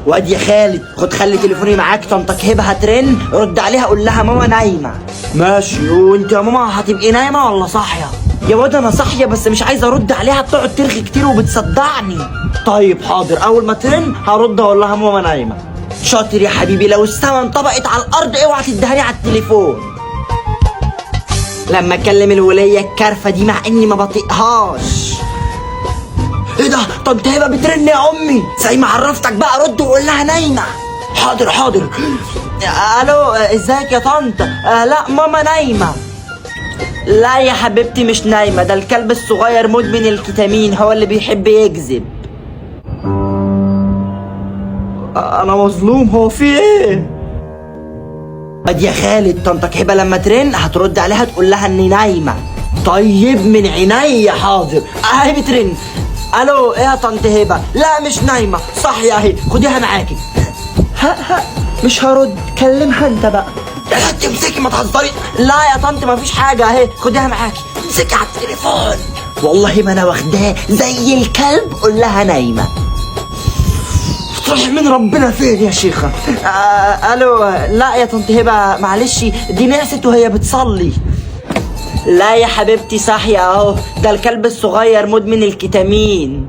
واد يا خالد، خد خلي تليفوني معاك، طنطك هبه هترن، رد عليها قول لها ماما نايمة. ماشي، وانت يا ماما هتبقي نايمة ولا صاحية؟ يا واد انا صاحية، بس مش عايزه ارد عليها، بتقعد ترغي كتير وبتصدعني. طيب حاضر، اول ما ترن هرد اقول لها ماما نايمة. شاطر يا حبيبي، لو السما انطبقت على الارض اوعى تديها على التليفون. لما اكلم الوليه الكارفه دي مع اني ما بطيقهاش. ايه ده؟ طنط هبه بترن يا امي، زي ما عرفتك بقى رد وقول لها نايمة. حاضر حاضر. الو، ازيك يا طنط؟ لا ماما نايمة. لا يا حبيبتي مش نايمة، ده الكلب الصغير مدمن الكتامين هو اللي بيحب يكذب. انا مظلوم، هو في ايه؟ طب يا خالد، طنطك هبه لما ترن هترد عليها تقول لها اني نايمة. طيب من عينيا، حاضر. اهي بترن. الو، ايه يا طنط هبه؟ لا مش نايمة، صاحية اهي، خديها معاكي. ها ها، مش هرد، كلمها انت بقى. لا تمسكي، ما تهزري. لا يا طنط ما فيش حاجة، اهي خديها معاكي. امسكي على التليفون، والله ما انا واخداه زي الكلب، قول لها نايمة. تروحي من ربنا فين يا شيخة؟ الو، لا يا طنط هبة معلش، دي نعست وهي بتصلي. لا يا حبيبتي صاحية اهو، ده الكلب الصغير مدمن الكتامين.